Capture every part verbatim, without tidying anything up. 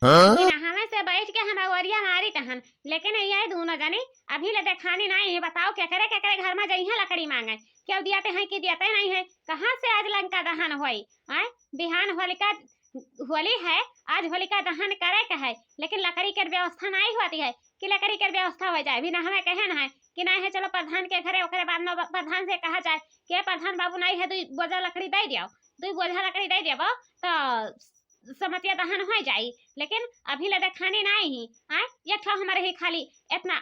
हाँ? बिनहवे से बैठ के हम अगोरिया मारित हन, लेकिन ये दूनो जनी अभी ले देखानी नाहीं है। बताओ, केकरे केकरे घर मा जइहैं लकड़ी माँगे? केउ दियाते हैं कि दियाते नाहीं है? कहाँ से आज लंका दहन होई? आय, बिहान होलिका, होली है, आज होलिका दहन करे के है, लेकिन लकड़ी के व्यवस्था नाहीं होती है कि लकड़ी के व्यवस्था होइ जाए। बिनहवे कहेन है कि नाहीं है, चलो प्रधान के घरे, ओकरे बाद मा प्रधान से कहा जाए कि "ए प्रधान बाबू, नाहीं है, दुई बोझा लकड़ी दइ दियो, दुई बोझा लकड़ी दइ देबो तो समतिया दहन होइ जाई।" लेकिन अभी ले देखानी नाहीं ही। आय, एक ठो हमरे ही खाली एतना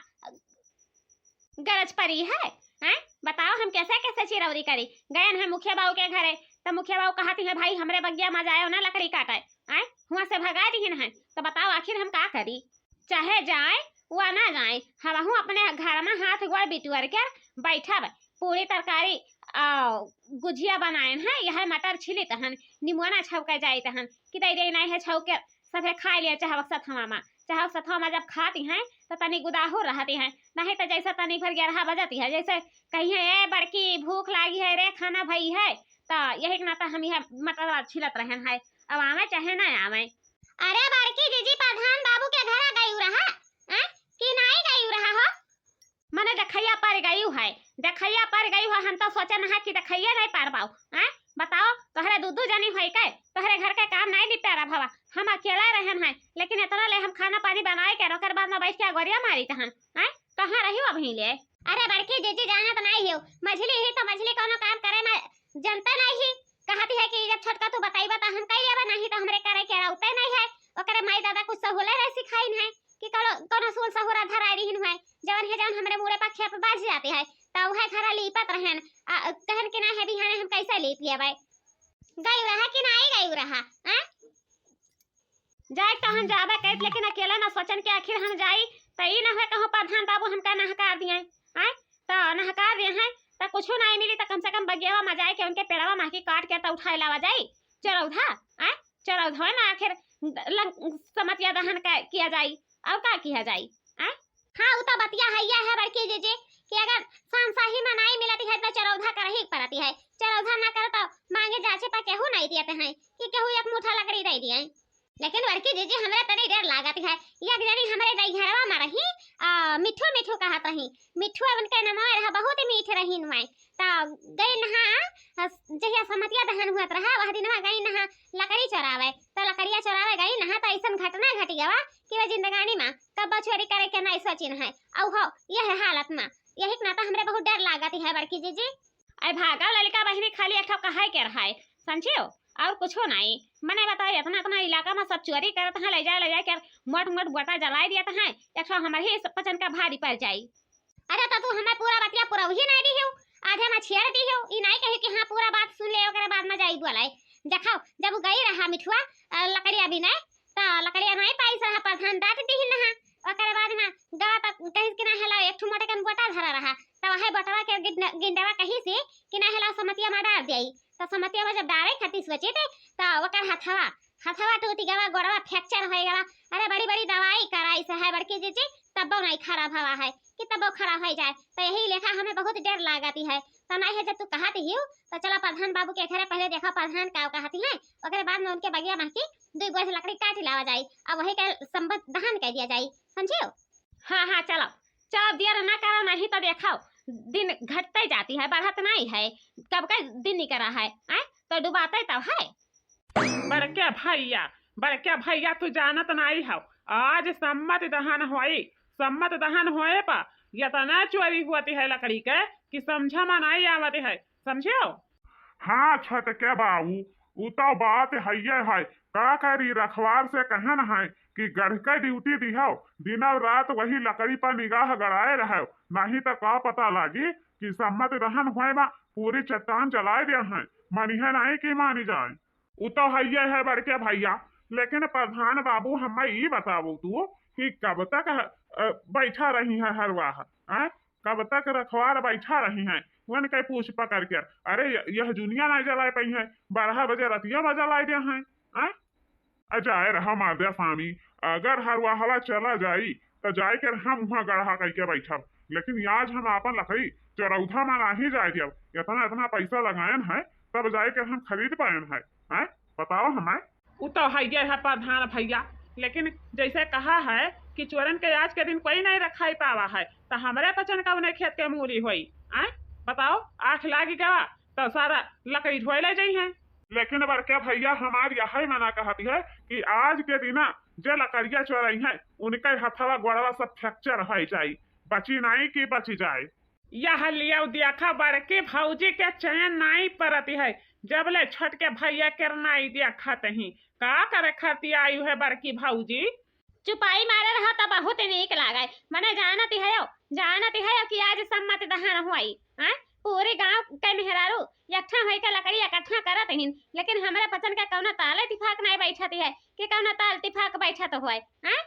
गरज परी है। हैं? बताओ, हम कैसे कैसे चिरौरी करी? गएन है मुखिया बाबू के घरे, त मुखिया बाबू कहती है, "भाई, हमरे बगिया मा जायो ना लकड़ी काटे।" हैं? हुआँ से भगाइ दिहिन है, त बताओ, आखिर हम का करी? चाहे जाए वा ना जाए, हमहू अपने घर मा हाथ गोड़ बिटुअर के बैठब। पूरी तरकारी, आ, गुझिया बनाएन है, यह मटर छिलित हन, निमुआना छौके जाइत हन कि दइ दे, नाहीं है छौके, सभे खाइ लिया चाहवक सथवा मा। चाहवक सथवा मा जब खाती हैं, त तनी गुदाहुर रहती हैं, नाहीं त जैसे तनी भर ग्यारह बजती है, जैसे कहिहैं, "ए बड़की, भूख लागी है रे, खाना भई है।" त यही के नाता हम यह मटर छिलत रहेन है, अब आवे चाहे ना आवे। अरे बड़की जीजी, प्रधान बाबू के घरा गयू रहा, हैं? कि नाहीं गयू रहा हो? मने देखैया पर गयू है, देखैया पर गयू है, हम तो सोचेन है कि देखैया नाहीं पर पाओ, हैं? बताओ, तोहरे दू दू जनी होई के, तोहरे घर के काम नाहीं निपटारा भवा, हम अकेला रहेन है, लेकिन एतना ले हम खाना पानी बनाइ के ओकर बाद मा बैठ के अगोरिया मारित हन, हैं? कहाँ रहियो अबहीं ले? अरे बड़की जीजी, जानत नाहीं हियो, मझली ही तो मझली कउनो काम करे मा जनते नाहीं ही। कहती है कि जब छोटका तू बतइबा त हम कइ लेबा, नाहीं त हमरे करे के रहते नाहीं है। ओकरे माई दादा कुछ सहूले रहे सिखाइन है कि कउनो, कउनो सूल सहूरा धराइ दिहिन है, जउन है जउन हमरे मूड़े पर खेप बाज जाती है, त उहे घरा लीपत रहेन, आ, कहेन कि नाहीं है बिहाने हम कैसे लीप लेबै। गयू रहा कि नाहीं गयू रहा, हैं? जाए तो हम जाबे करित, लेकिन अकेले मा सोचेन कि आखिर हम जाई, त ई ना होए कहूँ प्रधान बाबू हमका नहकार दिए, आय, त नहकार दिए हैं, त कुछू नाहीं मिली, त कम से कम बगियावा मा जाए के उनके पेड़वा मा की काट के त उठाए लावा जाई, चरौधा, आय, चरौधवे मा आखिर लंग-, समतिया दहन का किया जाई, अउर का किया जाई, आय? हाँ, उ त बतिया हइया है बड़की जीजी कि अगर शहंशाही मा नाहीं मिलती है त चरौधा करही के परती है, चरौधा ना करे त माँगे जाँचे पर केहू नाहीं दियत है कि केहू एक मुठा लकड़ी दइ दिए। लेकिन बड़की जीजी, हमरे तनी डर लागत है। एक जनी हमरे नैहरवा मा रही, आ, मिठू मिठू कहत रही। मिठू उनके नमवा रहा, बहुत ही मीठ रही नुआई। त गई नहा, आ, जहिया समतिया दहन हुअत रहा, वह दिनवा गई नहा लकड़ी चोरावे। त लकड़िया चोरावे गई नहा, त अइसन घटना घटि गवा कि वह जिंदगानी मा कब्बो चोरी करे के नाहीं सोचिन है। अउ हो, यह हालत मा, यही के नाता हमरे बहुत डर लागत है बड़की जीजी। अरे भागा ललिका बहिनी, खाली एक ठो कहाई के रहा है, समझियो, अउर कुछो नाहीं। मने बताओ, एतना, एतना इलाका मा सब चोरी करत हैं, लइ जाए, लइ जाए के मोट, मोट बोटा जलाइ दियत हैं, एक ठो हमरे ही पचन का भारी पड़ जाई। अरे त तू हमें पूरा बतिया पुरवही नाहीं दिहियो, आधे मा छेड़ दिहियो। ई नाहीं कही कि हाँ पूरा बात सुन ले, ओकरे बाद मा जाई बोलाए। देखाओ, जब उ गई रहा मिठुआ, अ, लकड़िया बिने, त लकड़िया नाहीं पाइस रहा, प्रधान डाँट दिहिन हा। ओकरे बाद मा गवा त कहिस कि नाहीं हला एक ठो मोटे कन बोटा धरा रहा, त वही बोटवा के गिंड-, गिंडवा कहिस कि नाहीं हला समतिया मा डार दियाई। त समतिया मा जब डारे खातिर सोचित, त ओकर हथवा, हथवा टूटि गवा, गोड़वा fracture होइ गवा। अरे बड़ी बड़ी दवाई कराइस है बड़की जीजी, तब्बो नाहीं खड़ा भवा है कि तब्बो खड़ा होइ जाए। त यही लेखा हमें बहुत डर लागत है। त नाहीं है, जब तू कहत हियो, त चला प्रधान बाबू के घरे पहिले देखा प्रधान का कहत हैं, ओकरे बाद मा उनके बगिया मा की दुई बोझ लकड़ी काटि लावा जाई, अब वही के संबत दहन कइ दिया जाई, समझियो? हाँ, हाँ, चलो, चलो, देर ना करो, नाहीं त देखाओ, दिन घटते जाती है, बढ़त नाहीं है, कब का दिन निकरा है, आय? त डुबाते तब है। बड़के भइया, बड़के भइया, तू जानत नाहीं हव, आज सम्मत दहन होई, सम्मत दहन होए पा एतना चोरी होती है लकड़ी के कि समझा मा नाहीं आवत है, समझियो? हाँ छोटके बाबू, उ तउ बात हइये है। का करी, रखवार से कहन है कि गढ़ के duty दिहव, दिनव रात वही लकड़ी पर निगाह गड़ाए रहव, नाहीं त का पता लागी कि सम्मत दहन होए मा पूरी चट्टान जलाए दे हैं। मनिहे नाहीं कि मानी जाए। उ तउ हइये है बड़के भइया, लेकिन प्रधान बाबू, हमें ई बतावो तू कि कब तक, अ, बैठा रही है हरवाह, हैं? कब तक रखवार बैठा रही हैं, उनके पूछ पकड़ के? अरे, य-, यह जुनिया नाहीं जलाए पइहैं, बारह बजे रतिया मा जलाए दे हैं, हैं? आ जाए रहा मार दे स्वामी, अगर हरवाहवा चला जाई, त जाए के हम उहाँ गड़हा कइ के बैठब, लेकिन आज हम आपन लकड़ी चरौधा मा नाहीं जाए दियब। एतना, एतना पैसा लगायन है, तब जाए के हम खरीद पायन है, हैं? बताओ हमें। उ तउ हइये है प्रधान भइया, लेकिन जैसे कहा है कि चोरन के आज के दिन कोई नहीं रखाई पावा है, तो हमरे पचन का उन्हें खेत के मूली होई। आय, बताओ, आँख लागी गवा तो सारा लकड़ी ढोए ले जाई है। लेकिन बड़के भैया, हमार यही मना कहती है कि आज के दिना जे लकड़िया चोरई है, उनके हथवा गोड़वा सब फ्रैक्चर हो जाई, बची नहीं कि बची जाए। यह लियो देखा, बड़की भौजी के चैन नाई परत है, जब ले छोटके भैया के नाई देखत ही। का करे खातिर आयु है बड़की भौजी? चुपाई मारे रहा त बहुत नीक लागे। मने जानत ही हो, जानत ही हो कि आज सम्मत दहन हुई, हैं? पूरी गांव के मेहरारू एकठा होई के लकड़ी इकट्ठा करत हिन, लेकिन हमरे पचन के कौनो ताले तिफाक नहीं बैठत है कि कौनो ताल तिफाक बैठत हुए, हैं?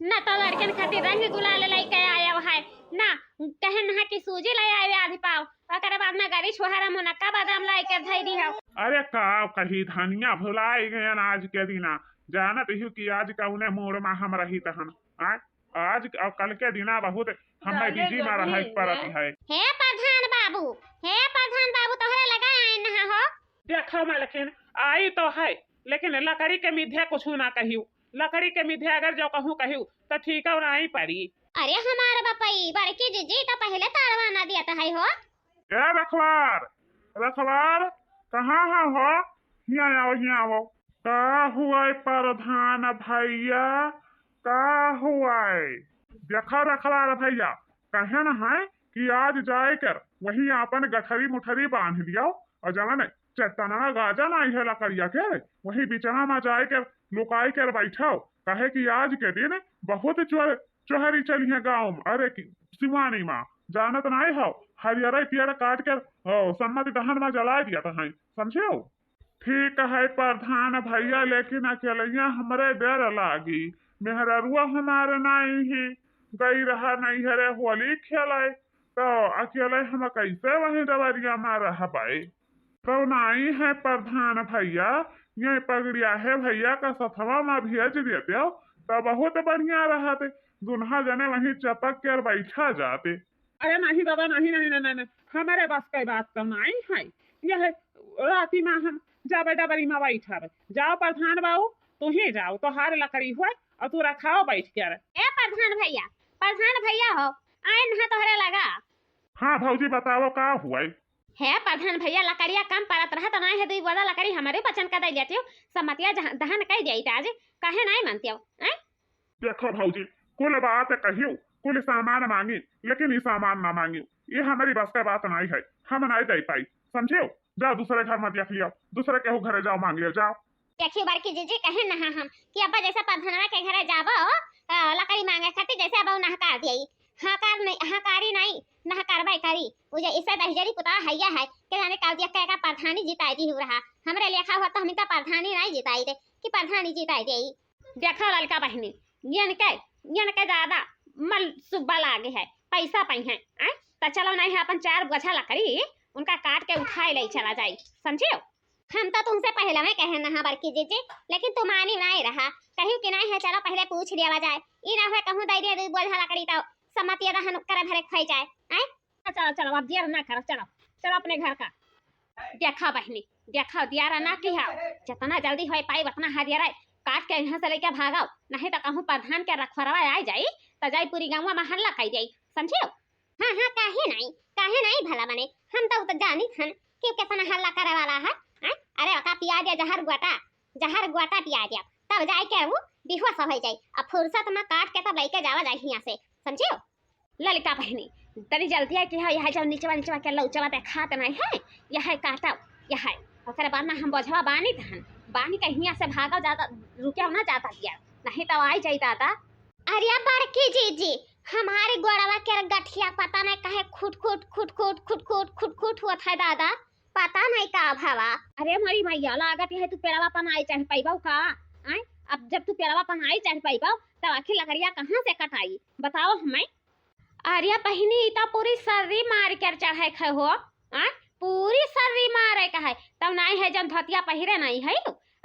ना तो लड़कन खातिर रंग गुलाल लेके आया है, ना कहन नहा की सूजी ले आए आधी पाव, ओकरे बाद में गरी छुहारा मुनक्का बादाम लाई के धई दी हो। अरे का कही धनिया, भुलाई गयन आज के दिना। जानत ही कि आज कौने मूड में हम रही तहन। आ, आज और कल के दिना बहुत हमें बिजी में रहे परत है। हे प्रधान बाबू, हे प्रधान बाबू, तोहरे लगा आए नहा हो। देखो मलकिन, आई तो है, लेकिन लकड़ी के मिथ्या कुछ ना कहियो। लकड़ी के मिथ्या अगर जो कहूँ कहियो, तो ठीक है, नहीं पड़ी। अरे हमार बपई, बड़की जीजी तो पहले तारवा ना दिया तो है हो। ए रखवार, रखवार, कहाँ है हो? हियाँ आओ, हियाँ आओ। का हुआ प्रधान भैया, का हुआ? देखा रखवार भैया, कहे न है कि आज जाए कर वही आपन गठरी मुठरी बांध लियो और जवन चट्टनवा गाजा नाई है लकड़िया के, वही बिचवा में जाए कर लुकाई कर बैठो, काहे कि आज के दिन बहुत चोर चोहरी चली है गाँव में, अरे कि सिवानी में जानत नाई हो, हरियरे पियर काट कर, ओ, सम्मत दहन में जला दिया था, समझे हो? ठीक है प्रधान भैया, लेकिन अकेलैया हमरे डर लागी, मेहररुआ हमारे नाई ही गई रहा नैहरे होली खेले, तो अकेले हम कैसे वही डबरिया में रहबे? तो नाई है प्रधान भैया, ये पगड़िया है भैया का सथवा में भेज देते हो, तो बहुत बढ़िया रहते, दुन्हा जने वहीं चपक कर बैठा जाते। अरे नहीं दादा, नहीं, नहीं, नहीं, नहीं, नहीं, हमारे बस के बात तो नहीं है। यह राती में हम जाबे डबरी में बैठब। जाओ प्रधान बाबू, तू ही जाओ, तोहार लकड़ी हुए और तू रखाओ बैठ कर। ए प्रधान भैया, प्रधान भैया हो, आए नहा तोहरे लगा। हाँ भौजी, बताओ का हुआ? हे प्रधान भैया, लकड़िया कम परत रहा तो नहीं है, दुई बोरा लकड़ी हमारे पचन का दे जाती हो, सम्मतिया जहाँ दहन कह दिया आज, काहे नहीं मानती हो, हैं? देखो भौजी, कुल बात कहियो, कुल सामान मांगी, लेकिन ई सामान ना मांगी, ये हमारी बस का बात नहीं है, हम नहीं दे पाई, समझे हो? जाओ दूसरे घर में देख लियो, दूसरे केहू घरे जाओ, मांग लियो, जाओ। देखियो बड़की जीजी, कहे नहा हम कि अब्बा जैसे प्रधानवा के घरे जाबो, अ, लकड़ी मांगे खातिर, जैसे अब नहकार दिया, हकार नहीं, हकारी नहीं, नहकारबाई करी। उ जे इसे दहिजरी पुता हैया है, के जाने का दिया, के का प्रधानी जिताई दी हो रहा, हमरे लेखा हुआ तो हम इनका प्रधानी नहीं जिताई दे कि प्रधानी जिताई दे। देखो ललका बहिनी, यनके, यनके ज्यादा मन सुब्बा लागे है, पैसा पाई है, आय? त चलो नहीं है, अपन चार बोझा लकड़ी उनका काट के उठाए ले चला जाई, समझियो? हम तो तुमसे पहले में कहे नहा बड़की जीजी, लेकिन तुम मानी नहीं रहा, कहियो कि नहीं है, चलो पहले पूछ लिया जाए, ई ना हुए कहूँ दे दिए दू बोझा लकड़ी तो सम्मतिया दहन करे भरे खोई जाए, आय? चलो, चलो, अब देर ना करो, चलो, चलो अपने घर का। देखा बहिनी, देखा, दियारा ना किहा, जितना जल्दी होए पाई उतना हरियर है, काट के यहाँ से लेके भागो, नहीं तो कहूँ प्रधान के रखवरवा आ जाई, तो जाई पूरी गाँव में हल्ला कर जाई, समझियो? हाँ, हाँ, काहे नहीं, काहे नहीं भला बने, हम तो, तो जानी थन कि कितना हल्ला करे वाला है, हैं? अरे ओका पिया दिया जहर गोटा, जहर गोटा पिया दिया, तब जाए के वो बेहोश हो जाई, अब फुर्सत में काट के तब लेके जावा जाए यहाँ से, समझियो? ललिता बहिनी, तनी जल्दी है कि हाँ, यह जो निचवा निचवा के लौचवा देखात नहीं है, यह काटब, यह ओकरे बाद में हम बोझवा बानी तहन, बानी के हियाँ से भागो ज्यादा, रुक्यो ना जाता दिया, नहीं तो आई जाई दादा। अरे बड़की जीजी, हमारी गोड़वा के गठिया पता नहीं काहे खुट खुट खुट खुट खुट खुट खुट खुट होत है दादा, पता नहीं का भवा। अरे मोरी मैया, लागत है तू पेड़वा पर नाई चढ़ पाइबो का? आय, अब जब तू पेड़वा पर नाई चढ़ पाइबो, तब आखिर लकड़िया कहाँ से कटाई, बताओ हमें। अरे बहिनी, ई तो पूरी सर्री मार के चढ़े के हो, आ? पूरी सर्री मारे के है, तब नाई है जौन धोतिया पहिरे नाई है,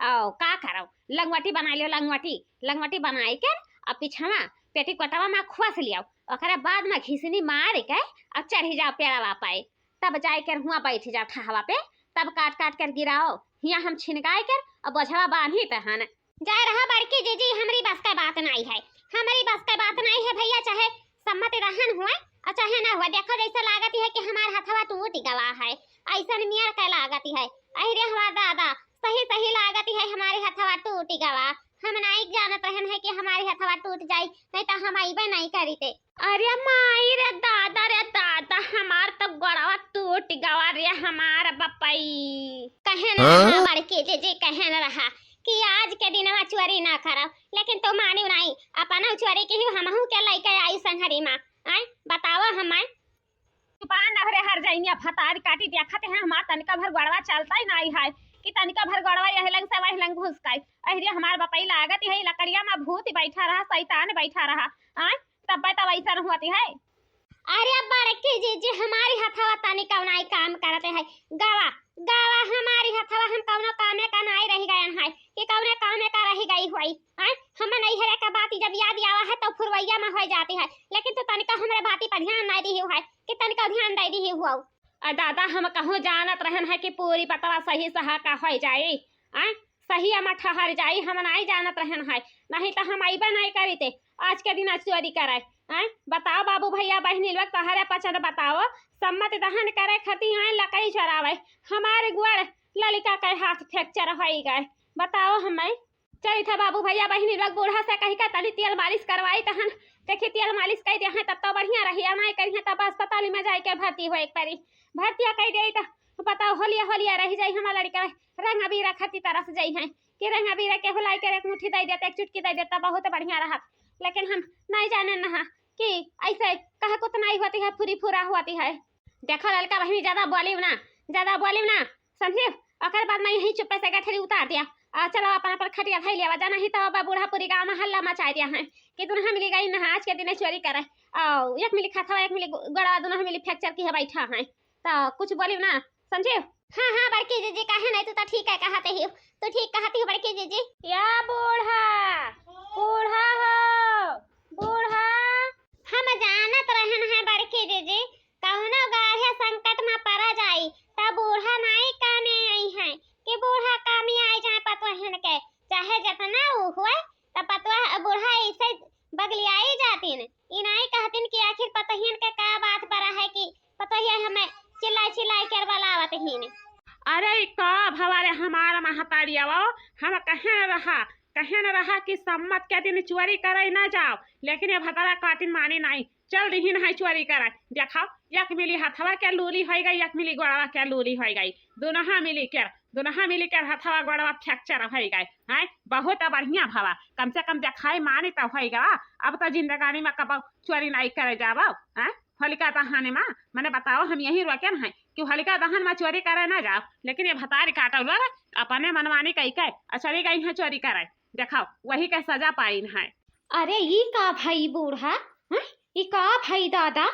आओ का करो, लंगवटी बनाई लियो, लंगवटी, लंगवटी बनाई के, अब पिछवा पेटी कोटवा में खोस लियो, ओकरे बाद में घिसनी मार के, अब चढ़ी जाओ पेड़वा पे, तब जाए के हुआ बैठ जाओ ठहवा पे, तब काट काट कर गिराओ, हियाँ हम छिनकाए कर, अब बोझवा बांधी तहन। जाए रहा बड़की जीजी, हमरी बस का बात नाई है, हमरी बस का बात नाई है भैया, चाहे सम्मति रहन हुए और चाहे ना हुए। देखो जैसे लागत है कि हमार हथवा टूट गवा है, ऐसन मियर का लागत है। अरे हमार दादा, सही सही लागत है हमारे हथवा टूट गवा। हम नाई जानत रहन है कि हमारे हथवा टूट जाई, नहीं तो हम अइबे नहीं करीते। अरे माई रे दादा रे दादा, हमार तो गोड़वा टूट गवा रे हमार बपई। कहे न हाँ? रहा बड़की जीजी, कहे न रहा कि आज के दिनवा चोरी ना करब, लेकिन तू मानिउ नाई, अपना चोरी की ही हमहू के लइके आई संघरी मा। आय बतावा हमें। चुपान अहरे हर जाइनिया भतार काटी देखत है, हमार तनिका भर गोड़वा चलता ही नाई है कि तनिका भर गोड़वा यह लंग से वह लंग घुसकाई। अहरे हमार बपई लागत है लकड़िया मा भूत बैठा रहा, शैतान बैठा रहा। आय तब तब ऐसा होती है। अरे बड़की जीजी, हमारी हथवा तनी कौनाई काम करते है। गवा, गवा हमारी हथवा, हम कौनो कामे का नाई रह गयन है कि कौने कामे का रह गई हुई। हैं? हमें नैहरे का बात जब याद आवा है तो फुरवैया में हो जाती है, लेकिन तू तनिका हमरे बाती पर ध्यान नहीं दी है कि तनिका ध्यान दे दी हुआ। आ दादा, हम कहूँ जानत रहन है कि पूरी बतवा सही सहा का हो जाई। आय, सही अमा ठहर जाई, हम नाई जानत रहन है, नहीं तो हम अइबे नाई करीते आज के दिन चोरी करे। आय, बताओ बाबू भैया बहिनी लोग, तोहरे पचन बताओ, सम्मत दहन करे खातिर आए लकड़ी चोरावे, हमारे गोड़ ललिका के हाथ fracture होई गए। बताओ हमें, चली था बाबू भैया बहिनी लोग बूढ़ा से कही का तनी तेल मालिश करवाई, तहन देखी तेल मालिश कई दे हैं तब तो बढ़िया रही, आ नाई करी हैं तब अस्पताल में जाए के भर्ती होए के पड़ी। भर्ती कई दे तो बताओ होलिया होलिया रह जाई, हमार लड़का रंग अबीर खातिर तरस जाई हैं कि रंग अबीर के हुलाई के एक मुट्ठी दे देते, एक चुटकी दे देता, बहुत बढ़िया रहत। लेकिन हम नहीं जाने नहा कि ऐसे कहा कुछ नहीं होती है, फुरी फुरा होती है। देखो ललका बहिनी, ज्यादा बोलियो ना, ज्यादा बोलियो ना, समझियो? ओकर बाद में यही चुप्पे से गठरी उतार दिया। आ चलो अपन अपन खटिया धई लेवा जाना ही, तो अब बूढ़ा पूरी गाँव में हल्ला मचाई दिया है कि दुनहा मिली गई ना आज के दिने चोरी करे। आ एक मिली खाथवा, एक मिली गो-, गोड़वा, दुनहा मिली fracture की है बैठा है। तो कुछ बोलियो ना, समझियो? हाँ हाँ बड़की जीजी, काहे नहीं, तू तो ठीक है कहते ही, तू ठीक कहती हो बड़की जीजी। या बूढ़ा, बूढ़ा हो, बूढ़ा। हम जानत रहन है बड़की जीजी, कौनो गाढ़े संकट में पड़ा जाई, त बूढ़ा नाई कामे आई हैं कि बूढ़ा कामे आई जाए पतोहन के, चाहे जितना ऊ हुए, त पतोह बूढ़ा ऐसे बगलियाई जातिन। ई नाई कहतिन कि आखिर पतोहियन के का बात बड़ा है कि पतोहिया हमें चिल्लाई चिल्लाई कर बलावत हीन। अरे ई का भवा रे हमार महतारिया, हम कहे न रहा, कहे न रहा कि सम्मत के दिन चोरी करे ना जाओ, लेकिन ये भतार काटिन मानी नाई। चल दिहिन है चोरी करे। देखो, एक मिली हथवा के लूली होई गई, एक मिली गोड़वा के लूली होई गई। दुनहा मिली के, दुनहा मिली के हथवा गोड़वा fracture होई गई। हैं, बहुत बढ़िया भवा, कम से कम देखाई मानी तो होई गवा। अब तो जिंदगानी में कबो चोरी नाई करे जावो। हैं, होलिका दहन में, मने बताओ, हम यही रोकन हैं कि होलिका दहन में चोरी करे ना जाओ, लेकिन ये भतार काटल लोग अपने मनमानी कई के आ चली गई हैं चोरी करे। देखाओ, वही के सजा पाइन है। अरे ई का भई बूढ़ा, हैं? ई का भई दादा?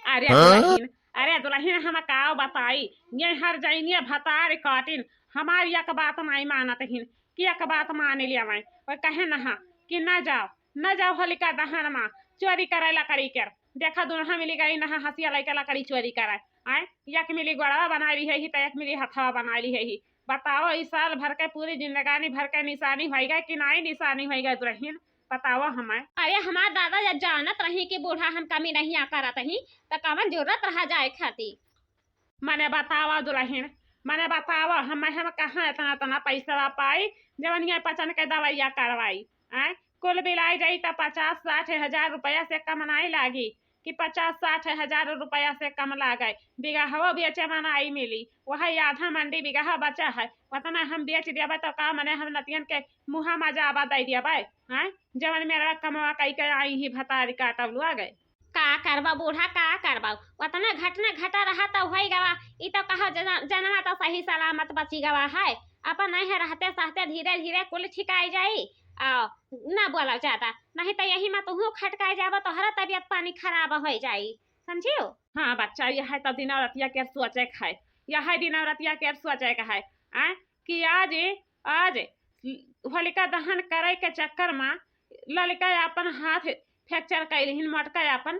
अरे हाँ? दुलहिन, अरे दुलहिन, हम का बताई, ये हर जइनिया भतार काटिन हमार एक बात नाई मानत हिन कि एक बात मान लियावैं। और कहे नहा कि न जाओ, न जाओ होलिका दहन मा चोरी करे लकड़ी के। देखा दुनहा मिली गई नहा हंसिया लइके लकड़ी चोरी करे। आय, एक मिली गोड़वा बनाई लिहे ही त एक मिली हथवा बनाई लिहे ही। बताओ, ई साल भर के पूरी जिंदगानी भर के निशानी होई गए कि नाई निशानी होई गए दुलहिन? बताओ हमें। अरे हमार दादा जब जानत रही कि बूढ़ा हम कमी नहीं आ करत ही, त कवन जरूरत रहा जाए खातिर? मने बतावा दुलहिन, मने बतावा, हम, हम कहाँ इतना, इतना पैसा पाई, जवन ये पचन के दवाइया करवाई? आय, कुल मिलाई जाई त पचास साठ हजार रुपया से कम नाई लागी कि पचास साठ हजार रुपया से कम लागे। बिगहवा बेचे मा नाई मिली, वही आधा मंडी बिगहा बचा है, उतना हम बेच देबे तो का मने हम नतियन के मुँहा मा जाबा दे देबे? हैं, जवन मेरा कमवा कई के आई ही भतारी काटब लुआ गए। का करबा बूढ़ा, का करबा? उतना घटना घटा रहा तो होई गवा, ई तो कहा जना-, जनवा तो सही सलामत बची गवा है। अपन नहीं है रहते सहते धीरे धीरे कुल ठिकाई जाई। आ, ना बोला ज्यादा, नहीं तो यही मा तुहू खटकाई जाबा, तोहरा तबियत पानी खराब होई जाई, समझियो? हाँ बच्चा, यह है तो दिना रतिया के सोचे के है, यह है दिना रतिया के सोचे के है, आ, कि आज, आज होलिका दहन करे के चक्कर मा ललका अपन हाथ fracture कैलिहिन, मोटका अपन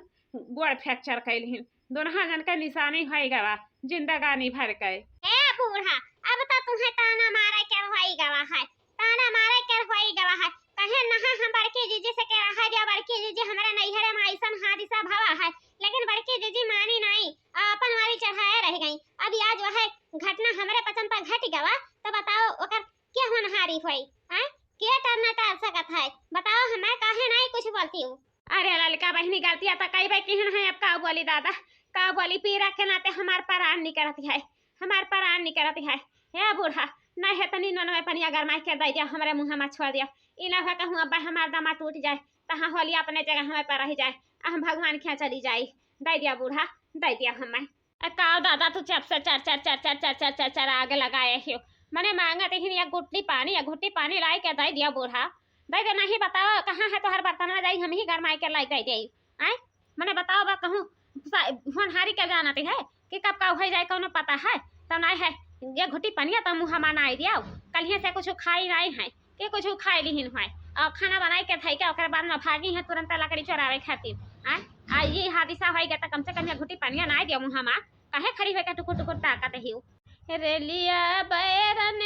गोड़ fracture कैलिहिन। दोनहा जन के निशानी होई गवा जिंदगानी भर के। ए बूढ़ा, अब तो तुम्हें ताना मारे के होई गवा है, ताना मारे के होई गवा है। कहे नहा हम बड़की जीजी से के रहा दिया, बड़की जीजी हमरे नैहरे में ऐसन हादिसा भवा है, लेकिन बड़की जीजी मानी नाई, अपन वाली चढ़ाए रह गई। अब आज वह घटना हमरे पचन पर घट गवा, तो बताओ ओकर के होनहारी होई? आय, के टरना टार सकत है? बताओ, हमें काहे नाई कुछ बोलती हूँ? अरे ललिका बहिनी, गलतिया तो कई बार किहन है, अब का बोली दादा, का बोली, पीरा के नाते हमार परान निकरत है, हमार परान निकरत है। हे बूढ़ा, नहीं है तनी नोनवे पनिया गरमाई के दे दिया, हमरे मुँह में छोड़ दिया। ई ना हो कहूँ अब हमार दमा टूट जाए, तहाँ होली अपने जगह हमें पर रह जाए, आ हम भगवान के यहाँ चली जाई। दे दिया बूढ़ा, दे दिया हमें। ए, का दादा, तू जब से चर, चर, चर, चर आग लगाए हो। मने मांगत ही एक गुट्टी पानी, एक घुट्टी पानी लाई के दे दिया बूढ़ा। दे दे, नहीं बताओ, कहाँ है तोहर बर्तन? आ जाई, हम ही गरमाई के लाई दे दे। आय, मने बताओ बा, कहूँ सा-, होनहारी के जानत है कि कब का हो जाए, कौनो पता है? तो नहीं है, ये घुट्टी पनिया तो मुँह मा नाई दिया, कलिए से कुछ खाई नहीं है। के कुछ खाए लिहिन होय, और खाना बनाई के धई के ओकर बाद में भागी है तुरंत लकड़ी चोरावे खातिर। आ, आ ये हादिसा होई गया, तो कम से कम ये घुट्टी पनिया ना दियो मुँह मा, काहे खड़ी होके टुकुर टुकुर ताकत हियो? रेलिया बैरन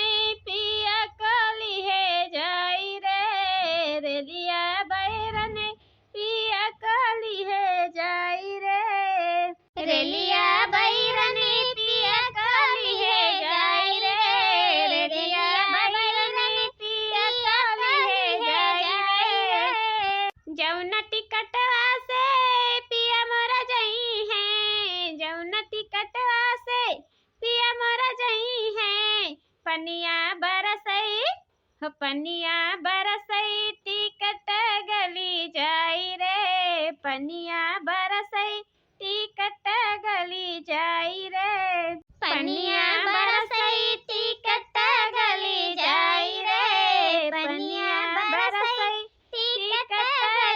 पिया काली है जाई रे, रेलिया बैरन पिया काली है जाई रे। रेलिया बैरन पिया काली है जाई रे, रेलिया बैरन पिया काली है जाई रे। जौन टिकटवा से पिया मोरा जई है, जौन टिकटवा से पिया मोरा जई है, पनिया बरसई हो पनिया बरसई टिकट गली जाई रे, पनिया बरसई टिकट गली जाई रे। पनिया बरसई टिकट गली जाई रे, पनिया बरसई टिकट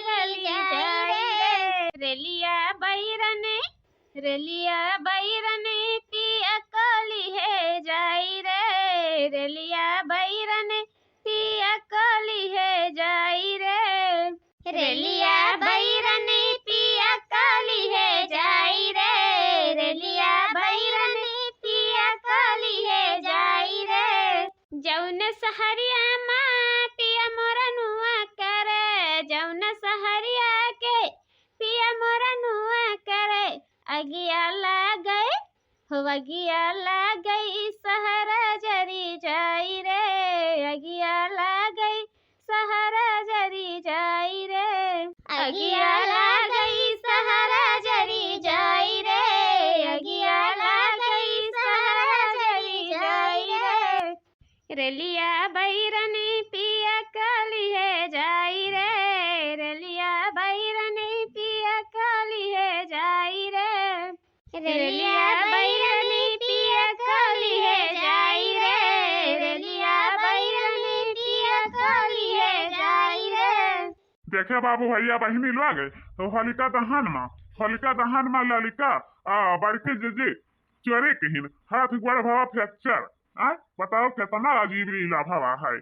गली जाई रे। रेलिया बैरन रेलिया बैरन पिया काली है जाई रे, रेलिया बैरन पिया काली है जाई रे। रेलिया बैरन पिया काली है जाई रे, रेलिया बैरन पिया काली है जाई रे। जौन सहरिया मा पिया मोरा नुआ करे, जौन सहरिया के पिया मोरा नुआ करे, अगिया लागई हो अगिया लागई सहरा जरी जाई रे, अगिया लागई सहरा जरी जाई रे। अगिया लागई सहरा जरी जाई रे, अगिया लागई सहरा जरी जाई रे। रेलिया बैरन पिया काली है जाई रे, रेलिया बैरन पिया काली है जाई रे। रेलिया बैरन पिया काली है जाई रे, रेलिया बैरन पिया काली है जाई रे। देखे बाबू भैया बहिनी लोग, तो होलिका दहन मा, होलिका दहन मा ललिका आ बड़की जीजी चोरी किहिन, हाथ गोड़ भवा fracture। आ बताओ कितना अजीब लीला भवा है।